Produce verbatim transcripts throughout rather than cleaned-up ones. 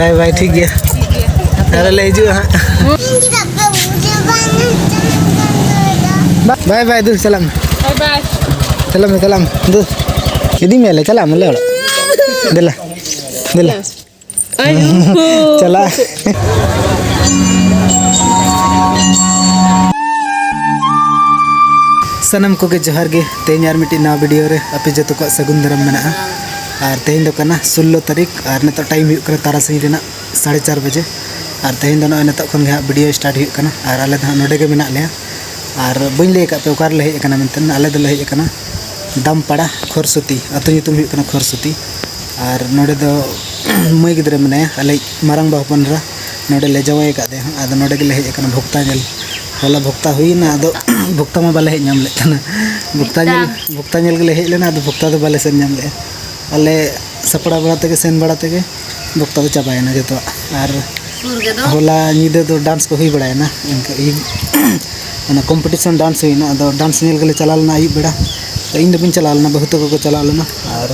ᱵᱟᱭ ᱵᱟᱭ, ᱴᱷᱤᱠ ᱜᱮᱭᱟ᱾ ᱟᱨᱚ ᱞᱮ ᱦᱤᱡᱩᱜᱼᱟ ᱦᱟᱸᱜ᱾ ᱵᱟᱭ ᱵᱟᱭ, ᱫᱩ, ᱪᱟᱞᱟᱜ ᱢᱮ᱾ ᱵᱟᱭ ᱵᱟᱭ᱾ ᱪᱟᱞᱟᱜ ᱢᱮ, ᱪᱟᱞᱟᱜ ᱢᱮ, ᱫᱩ᱾ ᱤᱫᱤ ᱢᱮᱭᱟᱞᱮ, ᱪᱟᱞᱟᱜ ᱢᱮ ᱟᱞᱮ ᱚᱲᱟᱜ᱾ ᱫᱮᱞᱟ, ᱫᱮᱞᱟ᱾ ᱪᱟᱞᱟᱜ᱾ ᱥᱟᱱᱟᱢ ᱠᱚᱜᱮ ᱡᱚᱦᱟᱨ ᱜᱮ᱾ ᱛᱮᱦᱮᱧ ᱟᱨ ᱢᱤᱫᱴᱤᱡ ᱱᱟᱣᱟ ᱵᱷᱤᱰᱤᱭᱳ ᱨᱮ ᱟᱯᱮ ᱡᱚᱛᱚ ᱠᱚᱣᱟᱜ ᱥᱟᱹᱜᱩᱱ ᱫᱟᱨᱟᱢ ᱢᱮᱱᱟᱜᱼᱟ᱾ ᱟᱨ ᱛᱮᱦᱮᱧ ᱫᱚ ᱠᱟᱱᱟ ᱥᱳᱞᱞᱳ ᱛᱟᱹᱨᱤᱠᱷ, ᱟᱨ ᱱᱤᱛᱚᱜ ᱴᱟᱭᱤᱢ ᱦᱩᱭᱩᱜ ᱠᱟᱱᱟ ᱛᱟᱨᱟᱥᱤᱧ ᱨᱮᱱᱟᱜ ᱥᱟᱲᱮ ᱪᱟᱨ ᱵᱟᱡᱮ᱾ ᱟᱨ ᱛᱮᱦᱮᱧ ᱫᱚ ᱱᱚᱜᱼᱚᱭ ᱱᱤᱛᱚᱜ ᱠᱷᱚᱱ ᱜᱮ ᱦᱟᱸᱜ ᱵᱷᱤᱰᱤᱭᱳ ᱥᱴᱟᱨᱴ ᱦᱩᱭᱩᱜ ᱠᱟᱱᱟ᱾ ᱟᱨ ᱟᱞᱮ ᱫᱚ ᱦᱟᱸᱜ ᱱᱚᱰᱮ ᱜᱮ ᱢᱮᱱᱟᱜ ᱞᱮᱭᱟ᱾ ᱟᱨ ᱵᱟᱹᱧ ᱞᱟᱹᱭ ᱟᱠᱟᱫ ᱯᱮ ᱚᱠᱟ ᱨᱮᱞᱮ ᱦᱮᱡ ᱟᱠᱟᱱᱟ ᱢᱮᱱᱛᱮ᱾ ᱟᱞᱮ ᱫᱚᱞᱮ ᱦᱮᱡ ᱟᱠᱟᱱᱟ ᱫᱟᱢᱯᱟᱲᱟ ᱠᱷᱚᱨᱥᱚᱛᱤ, ᱟᱹᱛᱩ ᱧᱩᱛᱩᱢ ᱦᱩᱭᱩᱜ ᱠᱟᱱᱟ ᱠᱷᱚᱨᱥᱚᱛᱤ᱾ ᱟᱨ ᱱᱚᱰᱮ ᱫᱚ ᱢᱟᱹᱭ ᱜᱤᱫᱽᱨᱟᱹ ᱢᱮᱱᱟᱭᱟ, ᱟᱞᱮᱭᱤᱡ ᱢᱟᱨᱟᱝᱵᱟ ᱦᱚᱯᱚᱱ ᱮᱨᱟ, ᱱᱚᱰᱮ ᱞᱮ ᱡᱟᱶᱟᱭ ᱟᱠᱟᱫᱮᱭᱟ ᱦᱟᱸᱜ᱾ ᱟᱫᱚ ᱱᱚᱰᱮ ᱜᱮᱞᱮ ᱦᱮᱡ ᱟᱠᱟᱱᱟ ᱵᱷᱚᱠᱛᱟ ᱧᱮᱞ᱾ ᱦᱚᱞᱟ ᱵᱷᱚᱠᱛᱟ ᱦᱩᱭᱱᱟ, ᱟᱫᱚ ᱵᱷᱚᱠᱛᱟ ᱢᱟ ᱵᱟᱞᱮ ᱦᱮᱡ ᱧᱟᱢ ᱞᱮᱫ ᱛᱟᱦᱮᱱᱟ᱾ ᱵᱷᱚᱠᱛᱟ ᱧᱮᱞ, ᱵᱷᱚᱠᱛᱟ ᱧᱮᱞ ᱜᱮᱞᱮ ᱦᱮᱡ ᱞᱮᱱᱟ, ᱟᱫᱚ ᱵᱷᱚᱠᱛᱟ ᱫᱚ ᱵᱟᱞᱮ ᱥᱮᱱ ᱧᱟᱢ ᱞᱮᱫᱼᱟ᱾ ᱟᱞᱮ ᱥᱟᱯᱲᱟᱣ ᱵᱟᱲᱟ ᱛᱮᱜᱮ, ᱥᱮᱱ ᱵᱟᱲᱟ ᱛᱮᱜᱮ ᱵᱷᱚᱠᱛᱟ ᱫᱚ ᱪᱟᱵᱟᱭᱮᱱᱟ ᱡᱚᱛᱚᱣᱟᱜ᱾ ᱟᱨ ᱥᱩᱨ ᱜᱮᱫᱚ᱾ ᱦᱚᱞᱟ ᱧᱤᱫᱟᱹ ᱫᱚ ᱰᱟᱱᱥ ᱠᱚ ᱦᱩᱭ ᱵᱟᱲᱟᱭᱮᱱᱟ, ᱤᱱᱠᱟᱹ ᱤᱭᱟᱹ, ᱚᱱᱟ ᱠᱚᱢᱯᱤᱴᱤᱥᱚᱱ ᱰᱟᱱᱥ ᱦᱩᱭᱱᱟ᱾ ᱟᱫᱚ ᱰᱟᱱᱥ ᱧᱮᱞ ᱜᱮᱞᱮ ᱪᱟᱞᱟᱣ ᱞᱮᱱᱟ ᱟᱹᱭᱩᱵ ᱵᱮᱲᱟ᱾ ᱛᱚ ᱤᱧ ᱫᱚ ᱵᱟᱹᱧ ᱪᱟᱞᱟᱣ ᱞᱮᱱᱟ, ᱵᱟᱹᱦᱩ ᱛᱟᱠᱚ ᱠᱚ ᱪᱟᱞᱟᱣ ᱞᱮᱱᱟ᱾ ᱟᱨ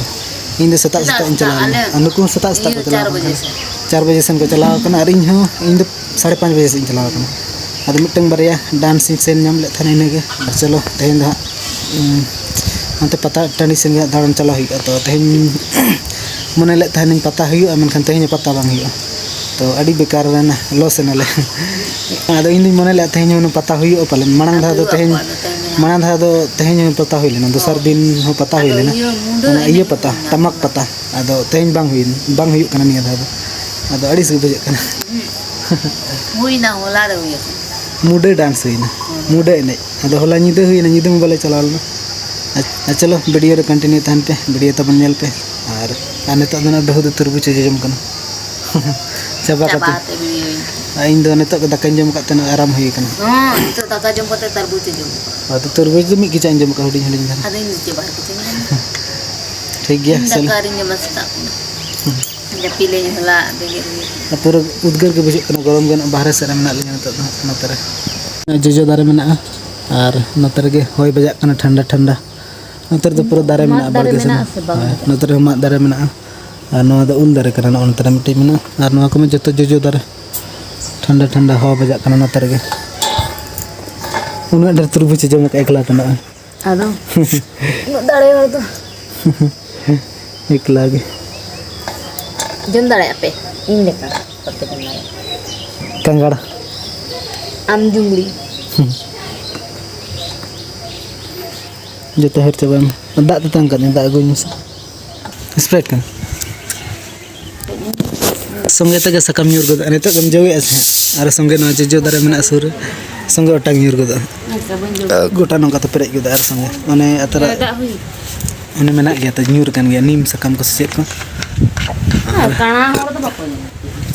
ᱤᱧ ᱫᱚ ᱥᱮᱛᱟᱜ ᱥᱮᱛᱟᱜ ᱥᱮᱛᱟᱜ ᱤᱧ ᱪᱟᱞᱟᱣ ᱞᱮᱱᱟ᱾ ᱟᱞᱮ ᱟᱨ ᱱᱩᱠᱩ ᱦᱚᱸ ᱥᱮᱛᱟᱜ ᱥᱮᱛᱟᱜ ᱤᱭᱟᱹ ᱠᱚ ᱪᱟᱞᱟᱣ ᱪᱟᱨ ᱠᱟᱱᱟ᱾ ᱵᱟᱡᱮ ᱥᱮᱫ᱾ ᱪᱟᱨ ᱵᱟᱡᱮ ᱥᱮᱱ ᱠᱚ ᱪᱟᱞᱟᱣ ᱠᱟᱱᱟ, ᱟᱨ ᱤᱧ ᱦᱚᱸ, ᱤᱧ ᱫᱚ ᱥᱟᱲᱮ ᱯᱟᱸᱪ ᱵᱟᱡᱮ ᱥᱮᱫ ᱤᱧ ᱪᱟᱞᱟᱣ ᱠᱟᱱᱟ᱾ ᱟᱫᱚ ᱢᱤᱫᱴᱟᱝ ᱵᱟᱨᱭᱟ ᱰᱟᱱᱥ ᱤᱧ ᱥᱮᱱ ᱧᱟᱢ ᱞᱮᱫ ᱛᱟᱦᱮᱱᱟ, ᱤᱱᱟᱹᱜᱮ᱾ ᱟᱨ ᱪᱚᱞᱚ, ᱛᱮᱦᱮᱧ ᱫᱚ ᱦᱟᱸᱜ, ᱩᱸ, ᱚᱱᱛᱮ ᱯᱟᱛᱟ ᱴᱟᱺᱰᱤ ᱥᱮᱱ ᱜᱮ ᱦᱟᱸᱜ ᱫᱟᱬᱟᱱ ᱪᱟᱞᱟᱣ ᱦᱩᱭᱩᱜᱼᱟ᱾ ᱛᱚ ᱛᱮᱦᱮᱧ ᱢᱚᱱᱮ ᱞᱮᱫ ᱛᱟᱦᱮᱱᱤᱧ ᱯᱟᱛᱟ ᱦᱩᱭᱩᱜᱼᱟ, ᱢᱮᱱᱠᱷᱟᱱ ᱛᱮᱦᱮᱧ ᱦᱚᱸ ᱯᱟᱛᱟ ᱵᱟᱝ ᱦᱩᱭᱩᱜᱼᱟ᱾ ᱛᱚ ᱟᱹᱰᱤ ᱵᱮᱠᱟᱨ ᱮᱱᱟ, ᱞᱚᱥ ᱮᱱᱟᱞᱮ᱾ ᱟᱫᱚ ᱤᱧ ᱫᱩᱧ ᱢᱚᱱᱮ ᱞᱮᱫ ᱛᱮᱦᱮᱧ ᱦᱚᱸ ᱯᱟᱛᱟ ᱦᱩᱭᱩᱜᱼᱟ ᱯᱟᱞᱮᱱ᱾ ᱢᱟᱲᱟᱝ ᱫᱷᱟᱣ ᱫᱚ ᱦᱩᱭᱩᱜᱼᱟ ᱛᱮᱦᱮᱧ, ᱯᱟᱛᱟ ᱛᱮᱦᱮᱧ ᱦᱚᱸ᱾ ᱢᱟᱲᱟᱝ ᱫᱷᱟᱣ ᱫᱚ ᱛᱮᱦᱮᱧ ᱦᱚᱸ ᱯᱟᱛᱟ ᱦᱩᱭ ᱞᱮᱱᱟ, ᱫᱚᱥᱟᱨ ᱫᱤᱱ ᱦᱚᱸ ᱯᱟᱛᱟ ᱟᱫᱚ ᱦᱩᱭ ᱞᱮᱱᱟ᱾ ᱤᱭᱟᱹ ᱢᱩᱰᱟᱹ ᱚᱱᱟ ᱮᱱᱮᱡ ᱤᱭᱟᱹ ᱯᱟᱛᱟ, ᱦᱩᱭ ᱞᱮᱱᱟ᱾ ᱴᱟᱢᱟᱠ ᱯᱟᱛᱟ᱾ ᱟᱫᱚ ᱛᱮᱦᱮᱧ ᱵᱟᱝ ᱦᱩᱭ, ᱵᱟᱝ ᱦᱩᱭᱩᱜ ᱠᱟᱱᱟ ᱱᱤᱭᱟᱹ ᱫᱷᱟᱣ ᱫᱚ᱾ ᱟᱫᱚ ᱟᱹᱲᱤᱥ ᱜᱮ ᱵᱩᱡᱷᱟᱹᱜ ᱠᱟᱱᱟ᱾ ᱦᱩᱭᱱᱟ, ᱦᱚᱞᱟ ᱨᱮ ᱦᱩᱭ ᱟᱠᱟᱱᱟ᱾ ᱢᱩᱰᱟᱹ ᱰᱟᱱᱥ ᱦᱩᱭᱱᱟ, ᱦᱩᱸ᱾ ᱢᱩᱰᱟᱹ ᱮᱱᱮᱡ᱾ ᱟᱫᱚ ᱦᱚᱞᱟ ᱧᱤᱫᱟᱹ ᱦᱩᱭᱱᱟ, ᱧᱤᱫᱟᱹ ᱢᱟ ᱵᱟᱞᱮ ᱪᱟᱞᱟᱣ ᱞᱮᱱᱟ᱾ ᱟᱨ, ᱟᱨ ᱪᱚᱞᱚ, ᱵᱷᱤᱰᱤᱭᱳ ᱨᱮ ᱠᱚᱱᱴᱤᱱᱤᱭᱩ ᱛᱟᱦᱮᱱ ᱯᱮ, ᱵᱷᱤᱰᱤᱭᱳ ᱛᱟᱵᱚᱱ ᱧᱮᱞ ᱯᱮ᱾ ᱟᱨ, ᱟᱨ ᱱᱤᱛᱚᱜ ᱫᱚ ᱱᱟᱜ ᱵᱟᱹᱦᱩ ᱫᱚ ᱛᱩᱨᱵᱩᱡᱽ ᱮ ᱡᱚᱡᱚᱢ ᱠᱟᱱᱟ᱾ ᱪᱟᱵᱟ ᱪᱟᱵᱟ ᱠᱟᱛᱮ᱾ ᱠᱟᱛᱮ ᱵᱷᱤᱰᱤᱭᱳ᱾ ᱟᱨ ᱤᱧ ᱫᱚ ᱱᱤᱛᱚᱜ ᱜᱮ ᱫᱟᱠᱟᱧ ᱡᱚᱢ ᱟᱠᱟᱫ ᱛᱮ ᱱᱚᱜᱼᱚᱭ ᱟᱨᱟᱢ ᱦᱩᱭ ᱠᱟᱱᱟ᱾ ᱦᱚᱸ, ᱱᱤᱛᱚᱜ ᱫᱟᱠᱟ ᱡᱚᱢ ᱠᱟᱛᱮ ᱛᱟᱨᱵᱩᱡᱽ ᱮ ᱡᱚᱢ ᱠᱟᱜᱼᱟ᱾ ᱟᱫᱚ ᱛᱩᱨᱵᱩᱡᱽ ᱫᱚ ᱢᱤᱫ ᱠᱮᱪᱟᱜ ᱤᱧ ᱡᱚᱢ ᱠᱟᱜᱼᱟ, ᱦᱩᱰᱤᱧ ᱦᱩᱰᱤᱧ ᱫᱷᱟᱨᱟ᱾ ᱟᱫᱚ ᱤᱧ ᱫᱚ ᱪᱮᱫ ᱵᱟᱨ ᱠᱮᱪᱟᱜ ᱤᱧ ᱡᱚᱢᱟ? ᱴᱷᱤᱠ ᱜᱮᱭᱟ, ᱤᱧ ᱪᱚᱞᱚ᱾ ᱫᱟᱠᱟ ᱟᱹᱣᱨᱤᱧ ᱡᱚᱢᱟ ᱥᱮᱛᱟᱜ ᱠᱷᱚᱱᱟᱜ᱾ ᱦᱩᱸ᱾ ᱡᱟᱹᱯᱤᱫ ᱞᱮ ᱦᱚᱞᱟ ᱵᱮᱸᱜᱮᱫ ᱦᱩᱭ ᱠᱟᱱᱟ᱾ ᱯᱩᱨᱟᱹ ᱩᱫᱽᱜᱟᱹᱨ ᱜᱮ ᱵᱩᱡᱷᱟᱹᱜ ᱠᱟᱱᱟ, ᱜᱚᱨᱚᱢ ᱜᱮ ᱱᱚᱜᱼᱚᱭ ᱵᱟᱦᱨᱮ ᱥᱮᱫ ᱨᱮ ᱢᱮᱱᱟᱜ ᱞᱤᱧᱟ ᱱᱤᱛᱚᱜ ᱫᱚ ᱦᱟᱸᱜ ᱱᱚᱛᱮ ᱨᱮ᱾ ᱡᱚᱡᱚ ᱫᱟᱨᱮ ᱢᱮᱱᱟᱜᱼᱟ ᱟᱨ ᱱᱚᱛᱮ ᱨᱮᱜᱮ ᱦᱚᱭ ᱵᱟᱡᱟᱜ ᱠᱟᱱᱟ ᱴᱷᱟᱱᱰᱟ ᱴᱷᱟᱱᱰᱟ᱾ ᱱᱚᱛᱮ ᱨᱮᱫᱚ ᱯᱩᱨᱟᱹ ᱫᱟᱨᱮ ᱢᱟᱫ ᱢᱮᱱᱟᱜᱼᱟ, ᱫᱟᱨᱮ ᱵᱟᱲᱜᱮ ᱥᱮᱱ᱾ ᱢᱮᱱᱟᱜᱼᱟ ᱥᱮ ᱵᱟᱝ? ᱦᱳᱭ, ᱱᱚᱛᱮ ᱨᱮᱦᱚᱸ ᱢᱟᱫ ᱫᱟᱨᱮ ᱢᱮᱱᱟᱜᱼᱟ᱾ ᱟᱨ ᱱᱚᱣᱟ ᱫᱚ ᱩᱞ ᱫᱟᱨᱮ ᱠᱟᱱᱟ, ᱱᱚᱜᱼᱚ ᱱᱚᱛᱮ ᱨᱮ ᱢᱤᱫᱴᱤᱡ ᱢᱮᱱᱟᱜᱼᱟ᱾ ᱟᱨ ᱱᱚᱣᱟ ᱠᱚᱢᱟ ᱡᱚᱛᱚ ᱡᱚᱡᱚ ᱫᱟᱨᱮ, ᱴᱷᱟᱱᱰᱟ ᱴᱷᱟᱱᱰᱟ ᱦᱟᱣᱟ ᱵᱟᱡᱟᱜ ᱠᱟᱱᱟ ᱱᱚᱛᱮ ᱨᱮᱜᱮ᱾ ᱩᱱᱟᱹᱜ ᱰᱷᱮᱨ ᱛᱩᱨᱵᱩᱡᱽ ᱮ ᱡᱚᱢ ᱟᱠᱟᱫ ᱮᱠᱞᱟ ᱛᱮ ᱱᱚᱜᱼᱚᱭ᱾ ᱟᱫᱚ ᱩᱱᱟᱹᱜ ᱫᱟᱲᱮ ᱦᱚᱲ ᱫᱚ᱾ ᱮᱠᱞᱟ ᱜᱮ᱾ ᱡᱚᱢ ᱫᱟᱲᱮᱭᱟᱜᱼᱟ ᱯᱮ, ᱤᱧ ᱞᱮᱠᱟ᱾ ᱵᱟᱯᱮ ᱡᱚᱢ ᱫᱟᱲᱮᱭᱟᱜᱼᱟ᱾ ᱠᱟᱸᱜᱟᱲ᱾ ᱟᱢ ᱡᱩᱢᱲᱤ᱾ ᱡᱚᱛᱚ ᱦᱟᱹᱨ ᱪᱟᱵᱟᱭ ᱢᱮ᱾ ᱫᱟᱜ ᱛᱮᱛᱟᱝ ᱠᱟᱫᱤᱧ, ᱫᱟᱜ ᱟᱹᱜᱩᱧ ᱢᱮᱥᱮ᱾ Sprite ᱠᱟᱱᱟ᱾ ᱥᱚᱸᱜᱮ ᱛᱮᱜᱮ ᱥᱟᱠᱟᱢ ᱧᱩᱨ ᱜᱚᱫᱚᱜᱼᱟ᱾ ᱱᱤᱛᱚᱜ ᱜᱮᱢ ᱡᱚᱵᱮᱜᱼᱟ ᱥᱮ ᱦᱟᱸᱜ? ᱟᱨ ᱥᱚᱸᱜᱮ ᱱᱚᱣᱟ ᱡᱚᱡᱚ ᱫᱟᱨᱮ ᱢᱮᱱᱟᱜᱼᱟ ᱥᱩᱨ ᱨᱮ, ᱥᱚᱸᱜᱮ ᱚᱴᱟᱝ ᱧᱩᱨ ᱜᱚᱫᱚᱜᱼᱟ᱾ ᱟᱪᱪᱷᱟ, ᱵᱟᱹᱧ ᱡᱚᱢ᱾ ᱜᱚᱴᱟ ᱱᱚᱝᱠᱟ ᱛᱮ ᱯᱮᱨᱮᱡ ᱜᱚᱫᱚᱜᱼᱟ ᱟᱨ ᱥᱚᱸᱜᱮ ᱢᱟᱱᱮ ᱟᱛᱨᱟ ᱫᱟᱜ ᱦᱩᱭ᱾ ᱚᱱᱮ ᱢᱮᱱᱟᱜ ᱜᱮᱭᱟ ᱛᱚ, ᱧᱩᱨ ᱠᱟᱱ ᱜᱮᱭᱟ ᱱᱤᱢ ᱥᱟᱠᱟᱢ ᱠᱚ ᱥᱮ ᱪᱮᱫ ᱠᱚ᱾ ᱦᱮᱸ, ᱠᱟᱬᱟ ᱦᱚᱲ ᱫᱚ ᱵᱟᱠᱚ ᱧᱩᱭᱟ᱾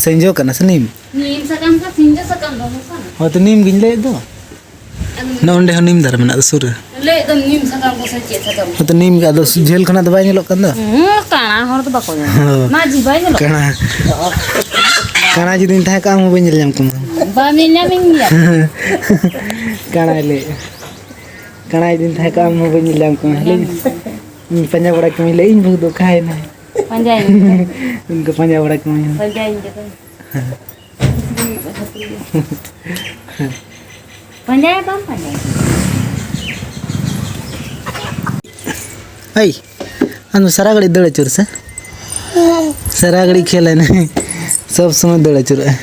ᱥᱮᱸᱡᱳ ᱠᱟᱱᱟ ᱥᱮ ᱱᱤᱢ? ᱱᱤᱢ ᱥᱟᱠᱟᱢ ᱠᱚ ᱥᱮᱸᱡᱳ ᱥᱟᱠᱟᱢ ᱫᱚ ᱵᱟᱝ ᱠᱟᱱᱟ᱾ ᱦᱳᱭ ᱛᱚ, ᱱᱤᱢ ᱜᱤᱧ ᱞᱟᱹᱭᱮᱫ ᱫᱚ᱾ ᱟᱫᱚ ᱱᱚᱜᱼᱚ ᱱᱚᱸᱰᱮ ᱦᱚᱸ ᱱᱤᱢ ᱫᱟᱨᱮ ᱢᱮᱱᱟᱜ ᱫᱚ ᱥᱩᱨ ᱨᱮ᱾ ᱞᱟᱹᱭᱮᱫ ᱫᱚ ᱱᱤᱢ ᱥᱟᱠᱟᱢ ᱠᱚ ᱥᱮ ᱪᱮᱫ ᱥᱟᱠᱟᱢ ᱠᱚ? ᱦᱳᱭ ᱛᱚ, ᱱᱤᱢ ᱜᱮ, ᱟᱫᱚ ᱡᱷᱟᱹᱞ ᱠᱷᱚᱱᱟᱜ ᱫᱚ ᱵᱟᱭ ᱧᱮᱞᱚᱜ ᱠᱟᱱ ᱫᱚ᱾ ᱦᱩᱸ, ᱠᱟᱬᱟ ᱦᱚᱲ ᱫᱚ ᱵᱟᱠᱚ ᱧᱮᱞ᱾ ᱦᱳᱭ᱾ ᱢᱟᱹᱡᱷᱤ ᱵᱟᱭ ᱧᱮᱞᱚᱜ ᱠᱟᱱᱟ᱾ ᱠᱟᱬᱟ᱾ ᱠᱟᱬᱟ ᱡᱩᱫᱤᱧ ᱛᱟᱦᱮᱸ ᱠᱚᱜᱼᱟ, ᱟᱢ ᱦᱚᱸ ᱵᱟᱹᱧ ᱧᱮᱞ ᱧᱟᱢ ᱠᱮᱢᱟ᱾ ᱵᱟᱢ ᱧᱮᱞ ᱧᱟᱢᱤᱧ ᱜᱮᱭᱟ᱾ ᱠᱟᱬᱟᱭ ᱞᱟᱹᱭᱮᱫᱼᱟ᱾ ᱠᱟᱬᱟ ᱡᱩᱫᱤᱧ ᱛᱟᱦᱮᱸ ᱠᱚᱜᱼᱟ, ᱟᱢ ᱦᱚᱸ ᱵᱟᱹᱧ ᱧᱮᱞ ᱧᱟᱢ ᱠᱮᱢᱟ᱾ ᱞᱟᱹᱭ ᱢᱮ᱾ ᱤᱧ ᱯᱟᱸᱡᱟ ᱵᱟᱲᱟ ᱠᱮᱢᱟᱧ, ᱞᱟᱹᱭ, "ᱤᱧ ᱵᱟᱹᱦᱩ ᱫᱚ ᱚᱠᱟᱭᱮᱱᱟᱭ?" ᱯᱟᱸᱡᱟᱭᱮᱢ᱾ ᱩᱱᱠᱩ ᱯᱟᱸᱡᱟ ᱵᱟᱲᱟ ᱠᱮᱢᱟᱧ᱾ ᱯᱟᱸᱡᱟᱭᱮᱢ ᱡᱚᱠᱷᱚᱱ᱾ ᱯᱟᱸᱡᱟᱭᱟ ᱵᱟᱢ ᱯᱟᱸᱡᱟᱭᱟ? ᱮᱭ, ᱟᱢ ᱫᱚ ᱥᱟᱨᱟ ᱜᱷᱟᱹᱲᱤᱡ ᱫᱟᱹᱲ ᱟᱹᱪᱩᱨ ᱥᱮ? ᱥᱟᱨᱟ ᱜᱷᱟᱹᱲᱤᱡ ᱠᱷᱮᱞ ᱮᱱᱮᱡ, ᱥᱚᱵ ᱥᱚᱢᱚᱭ ᱫᱟᱹᱲ ᱟᱹᱪᱩᱨᱚᱜᱼᱟᱭ,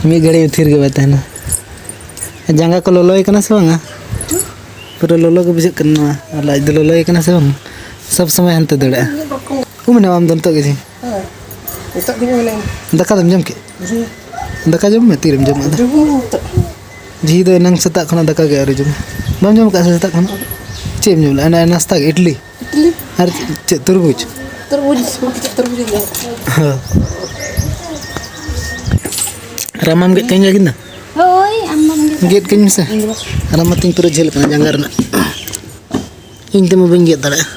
ᱢᱤᱫ ᱜᱷᱟᱹᱲᱤᱡ ᱦᱚᱸ ᱛᱷᱤᱨ ᱜᱮ ᱵᱟᱭ ᱛᱟᱦᱮᱱᱟ᱾ ᱡᱟᱸᱜᱟ ᱠᱚ ᱞᱚᱞᱚᱭ ᱠᱟᱱᱟ ᱥᱮ ᱵᱟᱝᱟ? ᱯᱩᱨᱟᱹ ᱞᱚᱞᱚ ᱜᱮ ᱵᱩᱡᱷᱟᱹᱜ ᱠᱟᱱᱟ ᱱᱚᱣᱟ᱾ ᱟᱨ ᱞᱟᱡ ᱫᱚ ᱞᱚᱞᱚᱭ ᱠᱟᱱᱟ ᱥᱮ ᱵᱟᱝ? ᱥᱚᱵ ᱥᱚᱢᱚᱭ ᱦᱟᱱᱛᱮ ᱫᱟᱹᱲᱟᱜᱼᱟ᱾ ᱩᱢ ᱮᱱᱟᱢ ᱟᱢ ᱫᱚ ᱱᱤᱛᱚᱜ ᱜᱮ ᱡᱮ? ᱦᱮᱸ, ᱱᱤᱛᱚᱜ ᱜᱮᱧ ᱩᱢ ᱮᱱᱟ᱾ ᱫᱟᱠᱟ ᱫᱚᱢ ᱡᱚᱢ ᱠᱮᱫ? ᱦᱮᱸ᱾ ᱫᱟᱠᱟ ᱡᱚᱢ ᱢᱮ, ᱛᱤᱨᱮᱢ ᱡᱚᱢᱟ ᱟᱫᱚ? ᱡᱚᱢ ᱱᱤᱛᱚᱜ᱾ ᱡᱷᱤ ᱫᱚ ᱮᱱᱟᱝ ᱥᱮᱛᱟᱜ ᱠᱷᱚᱱᱟᱜ ᱫᱟᱠᱟ ᱜᱮ ᱟᱹᱣᱨᱤ ᱡᱚᱢᱟ᱾ ᱵᱟᱢ ᱡᱚᱢ ᱠᱟᱜᱼᱟ ᱥᱮ ᱥᱮᱛᱟᱜ ᱠᱷᱚᱱᱟᱜ? ᱪᱮᱫ ᱮᱢ ᱡᱚᱢ ᱞᱮᱫᱼᱟ? ᱮᱱᱟ-, ᱱᱟᱥᱛᱟ ᱜᱮ, ᱤᱰᱞᱤ? ᱤᱰᱞᱤ᱾ ᱟᱨ ᱪᱮᱫ, ᱛᱩᱨᱵᱩᱡᱽ? ᱛᱩᱨᱵᱩᱡᱽ, ᱛᱩᱨᱵᱩᱡᱽ ᱤᱧ ᱡᱚᱢ ᱠᱮᱫᱟ᱾ ᱦᱮᱸ᱾ ᱨᱟᱢᱟᱢ ᱜᱮᱫ ᱠᱟᱹᱧ ᱞᱟᱹᱜᱤᱫ ᱫᱚ? ᱦᱳᱭ, ᱟᱢ ᱢᱟᱢ ᱜᱮᱫ᱾ ᱜᱮᱫ ᱠᱟᱹᱧ ᱢᱮᱥᱮ᱾ ᱤᱧ ᱫᱚ ᱵᱟᱝ᱾ ᱨᱟᱢᱟ ᱛᱤᱧ ᱯᱩᱨᱟᱹ ᱡᱷᱟᱹᱞ ᱠᱟᱱᱟ ᱡᱟᱸᱜᱟ ᱨᱮᱱᱟᱜ᱾ ᱤᱧ ᱛᱮᱢᱟ ᱵᱟᱹᱧ ᱜᱮᱫ ᱫᱟᱲᱮᱭᱟᱜᱼᱟ᱾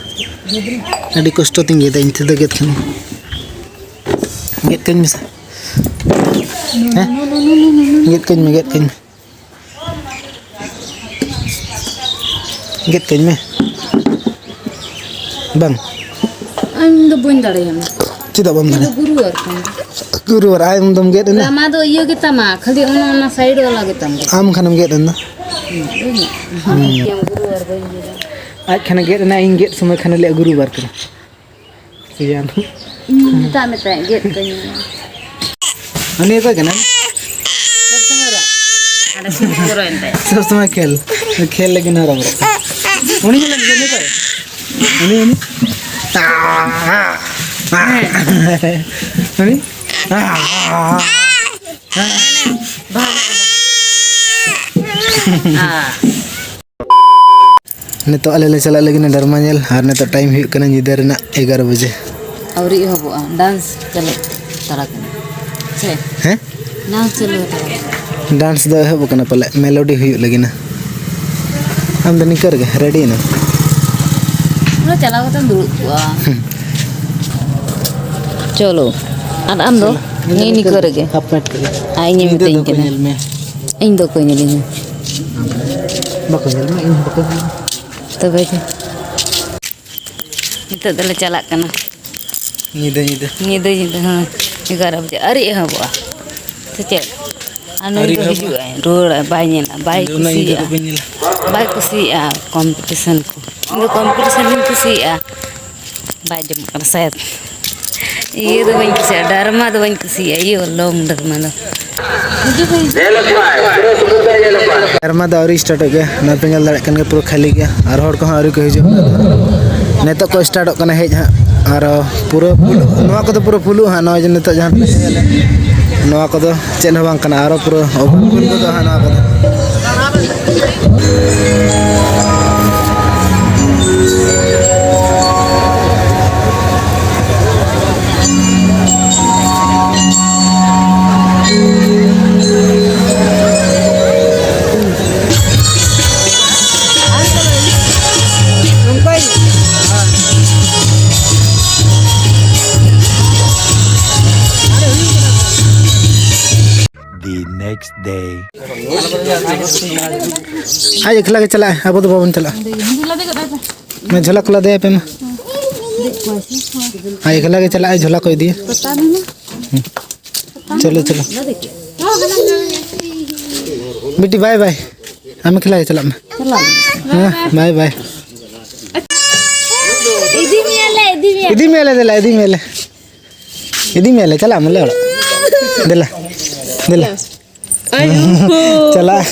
ᱟᱹᱰᱤ ᱠᱚᱥᱴᱚ ᱛᱤᱧ ᱜᱮᱫᱟ ᱤᱧ ᱛᱮᱫᱚ ᱜᱮᱫ ᱠᱷᱟᱱ᱾ ᱜᱮᱫ ᱠᱟᱹᱧ ᱢᱮᱥᱮ᱾ ᱦᱮᱸ? ᱜᱮᱫ ᱠᱟᱹᱧ ᱢᱮ, ᱜᱮᱫ ᱠᱟᱹᱧ ᱢᱮ᱾ ᱜᱮᱫ ᱠᱟᱹᱧ ᱢᱮ᱾ ᱵᱟᱝ᱾ ᱤᱧ ᱫᱚ ᱵᱟᱹᱧ ᱫᱟᱲᱮᱭᱟᱢᱟ᱾ ᱪᱮᱫᱟᱜ ᱵᱟᱢ ᱤᱧ ᱫᱟᱲᱮᱭᱟᱜᱼᱟ? ᱫᱚ ᱜᱩᱨᱩ ᱟᱨ ᱠᱟᱱ᱾ ᱜᱩᱨᱩ ᱟᱨ ᱟᱢ ᱫᱚᱢ ᱜᱮᱫ ᱮᱱᱟ? ᱨᱟᱢᱟ ᱫᱚ ᱤᱭᱟᱹ ᱜᱮ ᱛᱟᱢᱟ, ᱠᱷᱟᱹᱞᱤ ᱚᱱᱟ, ᱚᱱᱟ ᱥᱟᱭᱤᱰ ᱵᱟᱞᱟ ᱜᱮ ᱛᱟᱢ᱾ ᱟᱢ ᱠᱷᱟᱱᱮᱢ ᱜᱮᱫ ᱮᱱᱟ᱾ ᱦᱩᱸ, ᱤᱧ ᱜᱩᱨᱩ ᱟᱨ ᱵᱟᱹᱧ ᱜᱮᱫᱟ᱾ ᱟᱡ ᱠᱷᱟᱱᱮ ᱜᱮᱫ ᱮᱱᱟ, ᱤᱧ ᱜᱮᱫ ᱥᱚᱢᱚᱭ ᱠᱷᱟᱱᱮ ᱞᱮ ᱜᱩᱨᱩ ᱟᱨ ᱠᱟᱱᱟ᱾ ᱥᱮᱭᱟ ᱫᱚ᱾ ᱤᱧ ᱢᱮᱛᱟᱜ ᱢᱮ ᱛᱟᱦᱮᱸᱫ, ᱜᱮᱫ ᱠᱟᱹᱧ ᱢᱮ᱾ ᱩᱱᱤ ᱚᱠᱚᱭ ᱠᱟᱱᱟᱭ? ᱥᱚᱵᱽ ᱥᱚᱢᱚᱭ ᱨᱟᱜ᱾ ᱦᱟᱸᱰᱮ ᱥᱩᱨ ᱠᱚᱨᱮ ᱮᱱᱛᱮ᱾ ᱥᱚᱵᱽ ᱥᱚᱢᱚᱭ ᱠᱷᱮᱞ᱾ ᱠᱷᱮᱞ ᱞᱟᱹᱜᱤᱫ ᱦᱚᱸ ᱨᱚᱵᱚᱲᱚᱜ ᱠᱟᱱᱟ᱾ ᱩᱱᱤ ᱧᱮᱞ ᱞᱟᱹᱜᱤᱫ ᱩᱱᱤ ᱚᱠᱚᱭ? ᱩᱱᱤ, ᱩᱱᱤ᱾ ᱦᱮᱸ᱾ ᱩᱱᱤ? ᱵᱷᱟᱜᱽ᱾ ᱦᱮᱸ᱾ ᱱᱤᱛᱚᱜ ᱟᱞᱮ ᱞᱮ ᱪᱟᱞᱟᱜ ᱞᱟᱹᱜᱤᱫ ᱰᱨᱟᱢᱟ ᱧᱮᱞ, ᱟᱨ ᱱᱤᱛᱚᱜ ᱴᱟᱭᱤᱢ ᱦᱩᱭᱩᱜ ᱠᱟᱱᱟ ᱧᱤᱫᱟᱹ ᱨᱮᱱᱟᱜ ᱮᱜᱟᱨᱚ ᱵᱟᱡᱮ᱾ ᱟᱹᱣᱨᱤ ᱮᱦᱚᱵᱚᱜᱼᱟ, ᱰᱟᱱᱥ ᱪᱟᱹᱞᱩ ᱛᱟᱨᱟ ᱠᱟᱱᱟ᱾ ᱥᱮ? ᱦᱮᱸ? ᱰᱟᱱᱥ ᱪᱟᱹᱞᱩ ᱛᱟᱨᱟ ᱠᱟᱱᱟ᱾ ᱰᱟᱱᱥ ᱫᱚ ᱮᱦᱚᱵ ᱟᱠᱟᱱᱟ ᱯᱟᱞᱮ, ᱢᱮᱞᱳᱰᱤ ᱦᱩᱭᱩᱜ ᱞᱟᱹᱜᱤᱫ ᱱᱟ᱾ ᱟᱢ ᱫᱚ ᱱᱤᱝᱠᱟᱹ ᱨᱮᱜᱮ ᱨᱮᱰᱤ ᱮᱱᱟ? ᱚᱸᱰᱮ ᱪᱟᱞᱟᱣ ᱠᱟᱛᱮᱢ ᱫᱩᱲᱩᱵ ᱠᱚᱜᱼᱟ᱾ ᱦᱩᱸ᱾ ᱪᱚᱞᱚ᱾ ᱟᱨ ᱟᱢ ᱫᱚ? ᱪᱚᱞᱚ᱾ ᱱᱤᱭᱟᱹ ᱱᱤᱝᱠᱟᱹ ᱨᱮᱜᱮ᱾ ᱦᱟᱯ ᱯᱮᱱᱴ ᱨᱮᱜᱮ᱾ ᱟᱨ ᱤᱧᱮ ᱧᱤᱫᱟᱹ ᱢᱤᱛᱟᱹᱧ ᱫᱚ ᱚᱠᱚᱭ ᱠᱟᱱᱟ᱾ ᱧᱮᱞ ᱢᱮᱭᱟ? ᱤᱧ ᱫᱚ ᱚᱠᱚᱭ ᱧᱮᱞᱤᱧᱟ? ᱵᱟᱠᱚ ᱧᱮᱞ ᱢᱮᱭᱟ, ᱤᱧ ᱦᱚᱸ ᱵᱟᱠᱚ ᱧᱮᱞ ᱢᱮᱭᱟ᱾ ᱛᱚᱵᱮ ᱜᱮ᱾ ᱱᱤᱛᱚᱜ ᱫᱚᱞᱮ ᱪᱟᱞᱟᱜ ᱠᱟᱱᱟ᱾ ᱧᱤᱫᱟᱹ, ᱧᱤᱫᱟᱹ᱾ ᱧᱤᱫᱟᱹ, ᱧᱤᱫᱟᱹ, ᱦᱮᱸ᱾ ᱮᱜᱟᱨᱚ ᱵᱟᱡᱮ᱾ ᱟᱹᱣᱨᱤ ᱮᱦᱚᱵᱚᱜᱼᱟ᱾ ᱥᱮ ᱪᱮᱫ? ᱟᱨ ᱱᱩᱭ ᱟᱹᱣᱨᱤ ᱫᱚ ᱮᱦᱚᱵᱚᱜᱼᱟ᱾ ᱦᱤᱡᱩᱜᱼᱟᱭ, ᱨᱩᱣᱟᱹᱲᱟᱭ, ᱵᱟᱭ ᱧᱮᱞᱟ, ᱵᱟᱭ ᱤᱧ ᱫᱚ ᱚᱱᱟ ᱧᱤᱫᱟᱹ ᱫᱚ ᱠᱩᱥᱤᱭᱟᱜᱼᱟ᱾ ᱵᱟᱹᱧ ᱧᱮᱞᱟ᱾ ᱵᱟᱭ ᱠᱩᱥᱤᱭᱟᱜᱼᱟ ᱠᱚᱢᱯᱤᱴᱤᱥᱚᱱ ᱠᱚ᱾ ᱤᱧ ᱫᱚ ᱠᱚᱢᱯᱤᱴᱤᱥᱚᱱ ᱜᱤᱧ ᱠᱩᱥᱤᱭᱟᱜᱼᱟ᱾ ᱵᱟᱭ ᱟᱸᱡᱚᱢᱚᱜ ᱠᱟᱱᱟ ᱥᱟᱭᱟᱫ᱾ ᱤᱭᱟᱹ ᱫᱚ ᱵᱟᱹᱧ ᱠᱩᱥᱤᱭᱟᱜᱼᱟ, ᱰᱨᱟᱢᱟ ᱫᱚ ᱵᱟᱹᱧ ᱠᱩᱥᱤᱭᱟᱜᱼᱟ, ᱤᱭᱟᱹ ᱞᱚᱝ ᱰᱨᱟᱢᱟ ᱫᱚ᱾ ᱰᱨᱟᱢᱟ ᱫᱚ ᱟᱹᱣᱨᱤ ᱥᱴᱟᱨᱴᱚᱜ ᱜᱮᱭᱟ, ᱱᱚᱣᱟ ᱯᱮ ᱧᱮᱞ ᱫᱟᱲᱮᱭᱟᱜ ᱠᱟᱱ ᱜᱮᱭᱟ, ᱯᱩᱨᱟᱹ ᱠᱷᱟᱹᱞᱤ ᱜᱮᱭᱟ, ᱟᱨ ᱦᱚᱲ ᱠᱚᱦᱚᱸ ᱟᱹᱣᱨᱤ ᱠᱚ ᱦᱤᱡᱩᱜᱼᱟ᱾ ᱱᱤᱛᱚᱜ ᱠᱚ ᱥᱴᱟᱨᱴᱚᱜ ᱠᱟᱱᱟ ᱦᱮᱡ ᱦᱟᱸᱜ, ᱟᱨ ᱯᱩᱨᱟᱹ ᱯᱷᱩᱞ, ᱱᱚᱣᱟ ᱠᱚᱫᱚ ᱯᱩᱨᱟᱹ ᱯᱷᱩᱞᱩᱜᱼᱟ ᱦᱟᱸᱜ, ᱱᱚᱣᱟ ᱡᱮ ᱱᱤᱛᱚᱜ ᱡᱟᱦᱟᱸ ᱯᱮ ᱧᱮᱞᱮᱫ, ᱱᱚᱣᱟ ᱠᱚᱫᱚ ᱪᱮᱫ ᱦᱚᱸ ᱵᱟᱝ ᱠᱟᱱᱟ, ᱟᱨᱚ ᱯᱩᱨᱟᱹ ᱚᱵᱷᱟᱨ ᱯᱷᱩᱞ ᱜᱚᱫᱚᱜᱼᱟ ᱦᱟᱸᱜ ᱱᱚᱣᱟ ᱠᱚᱫᱚ᱾ The next day. ᱟᱡ ᱮᱠᱞᱟ ᱜᱮ ᱪᱟᱞᱟᱜᱼᱟᱭ, ᱟᱵᱚ ᱫᱚ ᱵᱟᱵᱚᱱ ᱪᱟᱞᱟᱜᱼᱟ᱾ ᱢᱟ ᱡᱷᱚᱞᱟ ᱠᱚ ᱞᱟᱫᱮᱭᱟ ᱯᱮ ᱢᱟ᱾ ᱟᱡ ᱮᱠᱞᱟ ᱜᱮ ᱪᱟᱞᱟᱜ ᱟᱭ, ᱡᱷᱚᱞᱟ ᱠᱚ ᱤᱫᱤᱭᱟ᱾ ᱪᱚᱞᱚ, ᱪᱚᱞᱚ᱾ ᱵᱤᱴᱤ, ᱵᱟᱭ ᱵᱟᱭ᱾ ᱟᱢ ᱮᱠᱞᱟ ᱜᱮ ᱪᱟᱞᱟᱜ ᱢᱮ᱾ ᱪᱟᱞᱟᱜ ᱢᱮ᱾ ᱦᱮᱸ, ᱵᱟᱭ ᱵᱟᱭ᱾ ᱤᱫᱤ ᱢᱮᱭᱟᱞᱮ, ᱤᱫᱤ ᱢᱮᱭᱟ᱾ ᱤᱫᱤ ᱢᱮᱭᱟᱞᱮ, ᱫᱮᱞᱟ, ᱤᱫᱤ ᱢᱮᱭᱟᱞᱮ᱾ ᱤᱫᱤ ᱢᱮᱭᱟᱞᱮ, ᱪᱟᱞᱟᱜ ᱢᱮ ᱟᱞᱮ ᱚᱲᱟᱜ᱾ ᱫᱮᱞᱟ, ᱫᱮᱞᱟ᱾ ᱟᱭᱳ᱾ ᱪᱟᱞᱟᱜ᱾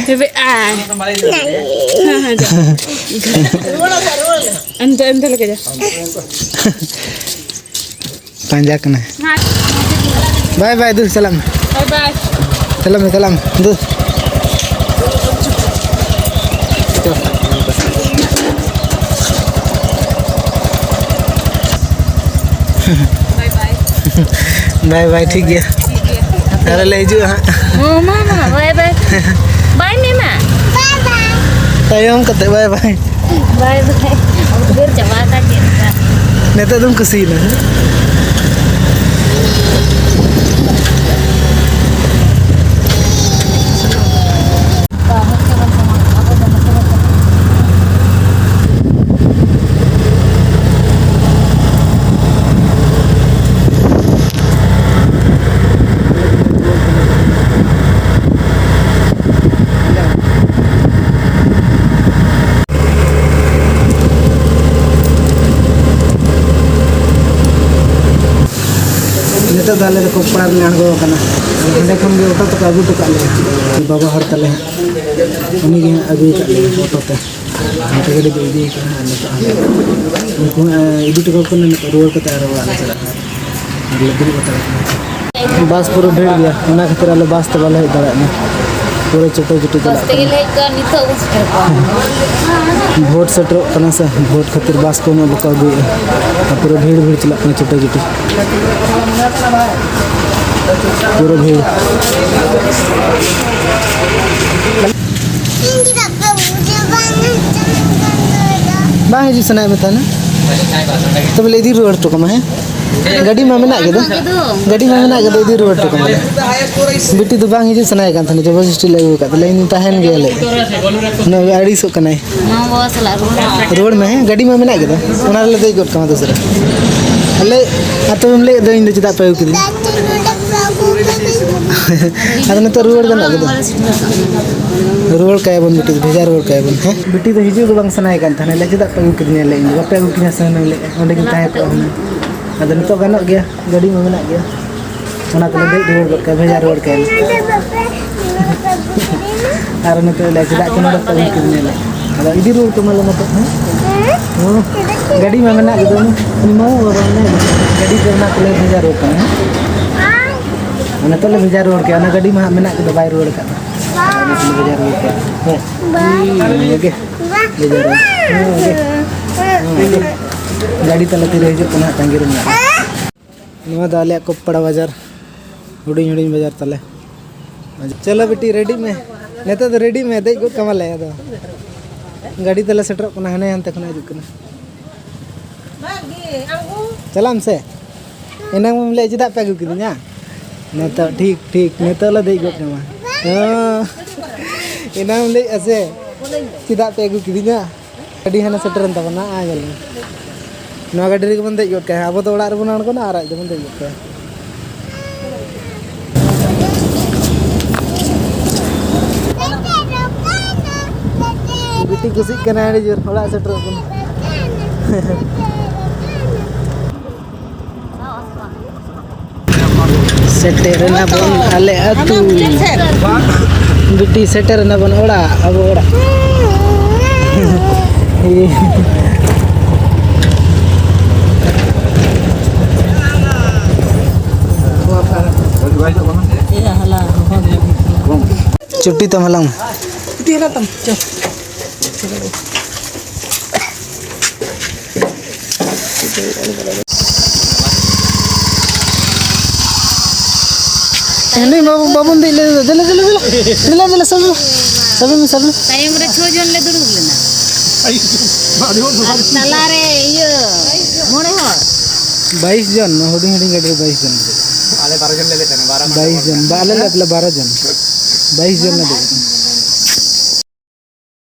ᱦᱮᱵᱮ, ᱟᱭ᱾ ᱦᱮᱸ, ᱦᱮᱸ, ᱡᱟ᱾ ᱮᱱᱛᱮ, ᱮᱱᱛᱮ ᱞᱮᱠᱟ ᱡᱟ᱾ ᱯᱟᱸᱡᱟ ᱠᱟᱱᱟᱭ᱾ ᱵᱟᱭ ᱵᱟᱭ, ᱫᱩ, ᱪᱟᱞᱟᱜ ᱢᱮ᱾ ᱵᱟᱭ ᱵᱟᱭ᱾ ᱪᱟᱞᱟᱜ ᱢᱮ, ᱪᱟᱞᱟᱜ ᱢᱮ, ᱫᱩ᱾ ᱵᱟᱭ ᱵᱟᱭ᱾ ᱵᱟᱭ ᱵᱟᱭ, ᱴᱷᱤᱠ ᱜᱮᱭᱟ᱾ ᱴᱷᱤᱠ ᱜᱮᱭᱟ᱾ ᱟᱨᱚ ᱞᱮ ᱦᱤᱡᱩᱜᱼᱟ ᱦᱟᱸᱜ᱾ ᱦᱚᱸ, ᱢᱟ, ᱢᱟ, ᱵᱟᱭ ᱵᱟᱭ᱾ ᱵᱟᱭ ᱢᱮ, ᱢᱟ᱾ ᱛᱟᱭᱚᱢ ᱠᱟᱛᱮ ᱵᱟᱭ ᱵᱟᱭ᱾ ᱵᱟᱭ ᱵᱟᱭ᱾ ᱩᱫᱽᱜᱟᱹᱨ ᱪᱟᱵᱟ ᱟᱠᱟᱫ ᱪᱮᱫ ᱞᱮᱠᱟ? ᱱᱤᱛᱚᱜ ᱫᱚᱢ ᱠᱩᱥᱤᱭᱮᱱᱟ? ᱱᱤᱛᱚᱜ ᱫᱚ ᱟᱞᱮ ᱫᱚ ᱠᱚᱠᱯᱟᱲᱟ ᱨᱮᱞᱮ ᱟᱬᱜᱚ ᱟᱠᱟᱱᱟ᱾ ᱦᱟᱸᱰᱮ ᱠᱷᱚᱱ ᱜᱮ ᱚᱴᱳ ᱛᱮᱠᱚ ᱟᱹᱜᱩ ᱦᱚᱴᱚ ᱠᱟᱜ ᱞᱮᱭᱟ᱾ ᱵᱟᱵᱟ ᱦᱚᱲ ᱛᱟᱞᱮ ᱦᱟᱸᱜ, ᱩᱱᱤ ᱜᱮ ᱦᱟᱸᱜ ᱟᱹᱜᱩ ᱟᱠᱟᱫ ᱞᱮᱭᱟ ᱚᱴᱳ ᱛᱮ᱾ ᱚᱱᱛᱮ ᱜᱟᱹᱰᱤ ᱫᱚ ᱤᱫᱤ ᱠᱟᱜᱼᱟ ᱦᱟᱸᱜ ᱱᱤᱛᱚᱜ ᱦᱟᱸᱜ᱾ ᱩᱱᱠᱩ ᱦᱚᱸ, ᱮ, ᱤᱫᱤ ᱦᱚᱴᱚ ᱠᱟᱠᱚ ᱠᱟᱱᱟ, ᱱᱤᱛᱚᱜ ᱨᱩᱣᱟᱹᱲ ᱠᱟᱛᱮ ᱟᱨᱚ ᱚᱲᱟᱜ ᱞᱮ ᱪᱟᱞᱟᱜᱼᱟ᱾ ᱟᱨ ᱞᱮ ᱫᱩᱲᱩᱵ ᱦᱟᱛᱟᱲ ᱠᱟᱱᱟ᱾ ᱵᱟᱥ ᱯᱩᱨᱟᱹ ᱵᱷᱤᱲ ᱜᱮᱭᱟ, ᱚᱱᱟ ᱠᱷᱟᱹᱛᱤᱨ ᱟᱞᱮ ᱵᱟᱥ ᱛᱮ ᱵᱟᱞᱮ ᱦᱮᱡ ᱫᱟᱲᱮᱭᱟᱜ ᱠᱟᱱᱟ᱾ ᱯᱩᱨᱟᱹ ᱪᱷᱩᱴᱟᱹ ᱪᱷᱩᱴᱤ ᱪᱟᱞᱟᱜ ᱠᱟᱱᱟ᱾ ᱵᱟᱥ ᱛᱮᱜᱮ ᱞᱮ ᱦᱮᱡ ᱠᱚᱜᱼᱟ, ᱱᱤᱛᱚᱜ ᱵᱚᱱ ᱥᱮᱴᱮᱨ ᱠᱚᱜᱼᱟ᱾ ᱵᱷᱳᱴ ᱥᱮᱴᱮᱨᱚᱜ ᱠᱟᱱᱟ ᱥᱮ, ᱵᱷᱳᱴ ᱠᱷᱟᱹᱛᱤᱨ ᱵᱟᱥ ᱠᱚ ᱩᱱᱟᱹᱜ ᱵᱟᱠᱚ ᱟᱹᱜᱩᱭᱮᱫᱼᱟ᱾ ᱟᱨ ᱯᱩᱨᱟᱹ ᱵᱷᱤᱲ ᱵᱷᱤᱲ ᱪᱟᱞᱟᱜ ᱠᱟᱱᱟ, ᱪᱷᱩᱴᱟᱹ ᱪᱷᱩᱴᱤ᱾ ᱯᱩᱨᱟᱹ ᱵᱷᱤᱲ᱾ ᱵᱟᱝ ᱦᱤᱡᱩᱜ ᱥᱟᱱᱟᱭᱮᱫ ᱢᱮ ᱛᱟᱦᱮᱱᱟ? ᱛᱚᱵᱮ ᱞᱮ ᱤᱫᱤ ᱨᱩᱣᱟᱹᱲ ᱦᱚᱴᱚ ᱠᱟᱢᱟ, ᱦᱮᱸ? ᱜᱟᱹᱰᱤ ᱢᱟ ᱢᱮᱱᱟᱜ ᱜᱮ ᱫᱚ᱾ ᱜᱟᱹᱰᱤ ᱢᱟ ᱢᱮᱱᱟᱜ ᱜᱮ ᱫᱚ, ᱤᱫᱤ ᱨᱩᱣᱟᱹᱲ ᱦᱚᱴᱚ ᱠᱟᱢᱟᱞᱮ᱾ ᱵᱤᱴᱤ ᱫᱚ ᱵᱟᱝ ᱦᱤᱡᱩᱜ ᱥᱟᱱᱟᱭᱮ ᱠᱟᱱ ᱛᱟᱦᱮᱱᱟ, ᱡᱚᱵᱚᱨᱫᱚᱥᱛᱤ ᱞᱮ ᱟᱹᱜᱩ ᱟᱠᱟᱫ ᱛᱟᱞᱮ, ᱤᱧ ᱛᱟᱦᱮᱱ ᱜᱮᱭᱟ ᱞᱟᱹᱭ᱾ ᱩᱱᱟᱹᱜ ᱟᱹᱲᱤᱥᱚᱜ ᱠᱟᱱᱟᱭ᱾ ᱢᱟ ᱵᱟᱵᱟ ᱥᱟᱞᱟᱜ ᱨᱚᱲ ᱢᱮ᱾ ᱨᱩᱣᱟᱹᱲ ᱢᱮ, ᱦᱮᱸ? ᱜᱟᱹᱰᱤ ᱢᱟ ᱢᱮᱱᱟᱜ ᱜᱮ ᱫᱚ, ᱚᱱᱟ ᱨᱮᱞᱮ ᱫᱮᱡ ᱜᱚᱫ ᱠᱟᱢᱟ ᱫᱚᱥᱨᱟ᱾ ᱟᱞᱮ ᱟᱛᱳ ᱨᱮᱢ ᱞᱟᱹᱭᱮᱫ ᱫᱚ ᱤᱧ ᱫᱚ ᱪᱮᱫᱟᱜ ᱯᱮ ᱟᱹᱜᱩ ᱠᱤᱫᱤᱧ? ᱟᱫᱚ ᱱᱤᱛᱚᱜ ᱨᱩᱣᱟᱹᱲ ᱜᱟᱱᱚᱜ ᱜᱮ ᱫᱚ? ᱨᱩᱣᱟᱹᱲ ᱠᱟᱭᱟ ᱵᱚᱱ ᱵᱤᱴᱤ, ᱵᱷᱮᱡᱟ ᱨᱩᱣᱟᱹᱲ ᱠᱟᱭᱟ ᱵᱚᱱ, ᱦᱮᱸ? ᱵᱤᱴᱤ ᱫᱚ ᱦᱤᱡᱩᱜ ᱫᱚ ᱵᱟᱝ ᱥᱟᱱᱟᱭᱮ ᱠᱟᱱ ᱛᱟᱦᱮᱱᱟ, ᱞᱟᱹᱭ ᱪᱮᱫᱟᱜ ᱯᱮ ᱟᱹᱜᱩ ᱠᱤᱫᱤᱧᱟ, ᱞᱟᱹᱭ ᱤᱧ ᱫᱚ ᱵᱟᱯᱮ ᱟᱹᱜᱩ ᱠᱤᱧᱟ ᱥᱮ ᱦᱩᱱᱟᱹᱝ, ᱞᱟᱹᱭ ᱚᱸᱰᱮ ᱜᱤᱧ ᱛᱟᱦᱮᱸ ᱠᱚᱜᱼᱟ ᱦᱩᱱᱟᱹᱝ᱾ ᱟᱫᱚ ᱱᱤᱛᱚᱜ ᱜᱟᱱᱚᱜ ᱜᱮᱭᱟ, ᱜᱟᱹᱰᱤ ᱢᱟ ᱢᱮᱱᱟᱜ ᱜᱮᱭᱟ, ᱚᱱᱟ ᱛᱮᱞᱮ ᱫᱮᱡ ᱨᱩᱣᱟᱹᱲ ᱜᱚᱫ ᱠᱟᱭᱟ, ᱵᱷᱮᱡᱟ ᱨᱩᱣᱟᱹᱲ ᱠᱟᱭᱟ᱾ ᱟᱨ ᱱᱤᱛᱚᱜ ᱞᱮ ᱪᱮᱫᱟᱜ ᱪᱚ ᱱᱚᱰᱮ ᱯᱮ ᱟᱹᱜᱩ ᱠᱤᱫᱤᱧᱟ, ᱞᱟᱹᱭ ᱟᱫᱚ ᱤᱫᱤ ᱨᱩᱣᱟᱹᱲ ᱠᱟᱢᱟᱞᱮ ᱱᱤᱛᱚᱜ, ᱦᱮᱸ? ᱦᱮᱸ? ᱜᱟᱹᱰᱤ ᱢᱟ ᱢᱮᱱᱟᱜ ᱜᱮᱫᱚ, ᱩᱱᱤ ᱢᱟ ᱵᱟᱵᱟ ᱢᱮᱱᱟᱭ, ᱜᱟᱹᱰᱤ ᱛᱮ ᱚᱱᱟ ᱛᱮᱞᱮ ᱵᱷᱮᱡᱟ ᱨᱩᱣᱟᱹᱲ ᱠᱟᱱᱟ, ᱦᱮᱸ? ᱟᱨ ᱱᱤᱛᱚᱜ ᱞᱮ ᱵᱷᱮᱡᱟ ᱨᱩᱣᱟᱹᱲ ᱠᱮᱭᱟ, ᱚᱱᱟ ᱜᱟᱹᱰᱤ ᱢᱟ ᱦᱟᱸᱜ ᱢᱮᱱᱟᱜ ᱜᱮᱫᱚ, ᱵᱟᱭ ᱨᱩᱣᱟᱹᱲ ᱟᱠᱟᱫ ᱫᱚ᱾ ᱚᱱᱟ ᱛᱮᱞᱮ ᱵᱷᱮᱡᱟ ᱨᱩᱣᱟᱹᱲ ᱠᱮᱭᱟ᱾ ᱦᱮᱸ᱾ ᱵᱟᱭ᱾ ᱱᱤᱭᱟᱹ ᱜᱮ᱾ ᱵᱷᱮᱡᱟ ᱨᱩᱣᱟᱹᱲ᱾ ᱦᱮᱸ, ᱜᱮ᱾ ᱦᱮᱸ, ᱜᱮ᱾ ᱜᱟᱹᱰᱤ ᱛᱟᱞᱮ ᱛᱤᱨᱮ ᱦᱤᱡᱩᱜ ᱠᱟᱱᱟ ᱦᱟᱸᱜ, ᱛᱟᱺᱜᱤ ᱨᱮ ᱢᱮᱱᱟᱜ ᱞᱮᱭᱟ᱾ ᱱᱚᱣᱟ ᱫᱚ ᱟᱞᱮᱭᱟᱜ ᱠᱚᱯᱟᱲᱟ ᱵᱟᱡᱟᱨ, ᱦᱩᱰᱤᱧ ᱦᱩᱰᱤᱧ ᱵᱟᱡᱟᱨ ᱛᱟᱞᱮ᱾ ᱪᱚᱞᱚ ᱵᱤᱴᱤ, ᱨᱮᱰᱤ ᱢᱮ, ᱱᱤᱛᱚᱜ ᱫᱚ ᱨᱮᱰᱤ ᱢᱮ, ᱫᱮᱡ ᱜᱚᱫ ᱠᱟᱢᱟᱞᱮ ᱟᱫᱚ᱾ ᱜᱟᱹᱰᱤ ᱛᱟᱞᱮ ᱥᱮᱴᱮᱨᱚᱜ ᱠᱟᱱᱟ, ᱦᱟᱱᱮ ᱦᱟᱱᱛᱮ ᱠᱷᱚᱱᱟᱜ ᱦᱤᱡᱩᱜ ᱠᱟᱱᱟ᱾ ᱪᱟᱞᱟᱜ ᱟᱢ ᱥᱮ? ᱮᱱᱟᱝ ᱢᱟᱢ ᱞᱟᱹᱭ ᱪᱮᱫᱟᱜ ᱯᱮ ᱟᱹᱜᱩ ᱠᱤᱫᱤᱧᱟ? ᱱᱤᱛᱚᱜ ᱴᱷᱤᱠ, ᱴᱷᱤᱠ, ᱱᱤᱛᱚᱜ ᱞᱮ ᱫᱮᱡ ᱜᱚᱫ ᱠᱟᱢᱟ᱾ ᱦᱮᱸ᱾ ᱮᱱᱟᱝ ᱮᱢ ᱞᱟᱹᱭᱮᱫᱼᱟ ᱥᱮ ᱪᱮᱫᱟᱜ ᱯᱮ ᱟᱹᱜᱩ ᱠᱤᱫᱤᱧᱟ? ᱜᱟᱹᱰᱤ ᱦᱟᱱᱮ ᱥᱮᱴᱮᱨᱮᱱ ᱛᱟᱵᱚᱱᱟ, ᱟᱭ ᱧᱮᱞ ᱢᱮ᱾ ᱱᱚᱣᱟ ᱜᱟᱹᱰᱤ ᱨᱮᱜᱮ ᱵᱚᱱ ᱫᱮᱡ ᱜᱚᱫ ᱠᱟᱭᱟ᱾ ᱟᱵᱚ ᱫᱚ ᱚᱲᱟᱜ ᱨᱮᱵᱚᱱ ᱟᱬᱜᱚᱱᱟ ᱟᱨ ᱟᱡ ᱫᱚᱵᱚᱱ ᱫᱮᱡ ᱜᱚᱫ ᱠᱟᱭᱟ᱾ ᱵᱤᱴᱤ ᱠᱩᱥᱤᱜ ᱠᱟᱱᱟᱭ ᱟᱹᱰᱤ ᱡᱳᱨ, ᱚᱲᱟᱜ ᱥᱮᱴᱮᱨᱚᱜ ᱠᱟᱱᱟ᱾ ᱥᱮᱴᱮᱨ ᱮᱱᱟ ᱵᱚᱱ ᱟᱞᱮ ᱟᱹᱛᱩ᱾ ᱵᱤᱴᱤ, ᱥᱮᱴᱮᱨ ᱮᱱᱟ ᱵᱚᱱ ᱚᱲᱟᱜ, ᱟᱵᱚ ᱚᱲᱟᱜ᱾ ᱪᱩᱴᱤ ᱛᱟᱢ ᱦᱟᱞᱟᱝ᱾ ᱪᱩᱴᱤ ᱦᱟᱞᱟᱝ ᱛᱟᱢ, ᱪᱚ᱾ ᱦᱟᱹᱱᱤ ᱵᱟᱵᱩ, ᱵᱟᱵᱚᱱ ᱫᱮᱡ ᱞᱮᱫᱟ᱾ ᱫᱮᱞᱟ, ᱫᱮᱞᱟ, ᱫᱮᱞᱟ᱾ ᱫᱮᱞᱟ, ᱫᱮᱞᱟ, ᱥᱟᱵ ᱢᱮ᱾ ᱥᱟᱵ ᱢᱮ, ᱥᱟᱵ ᱢᱮ᱾ ᱛᱟᱭᱚᱢ ᱨᱮ ᱪᱷᱚ ᱡᱚᱱ ᱞᱮ ᱫᱩᱲᱩᱵ ᱞᱮᱱᱟ᱾ ᱟᱨ ᱛᱟᱞᱟ ᱨᱮ ᱤᱭᱟᱹ, ᱢᱚᱬᱮ ᱦᱚᱲ᱾ ᱵᱟᱭᱤᱥ ᱡᱚᱱ, ᱦᱩᱰᱤᱧ ᱦᱩᱰᱤᱧ ᱜᱟᱹᱰᱤ ᱨᱮ ᱵᱟᱭᱤᱥ ᱡᱚᱱ᱾ ᱟᱞᱮ ᱵᱟᱨᱚ ᱡᱚᱱ ᱞᱮ ᱫᱮᱡ ᱞᱮᱱᱟ, ᱵᱟᱨᱚ ᱠᱷᱚᱱ ᱵᱟᱭᱤᱥ ᱡᱚᱱ, ᱵᱟ-, ᱟᱞᱮ ᱞᱮ ᱵᱟᱨᱚ ᱡᱚᱱ᱾ ᱵᱟᱭᱤᱥ ᱡᱚᱱ ᱞᱮ ᱫᱮᱡ ᱞᱮᱱᱟ᱾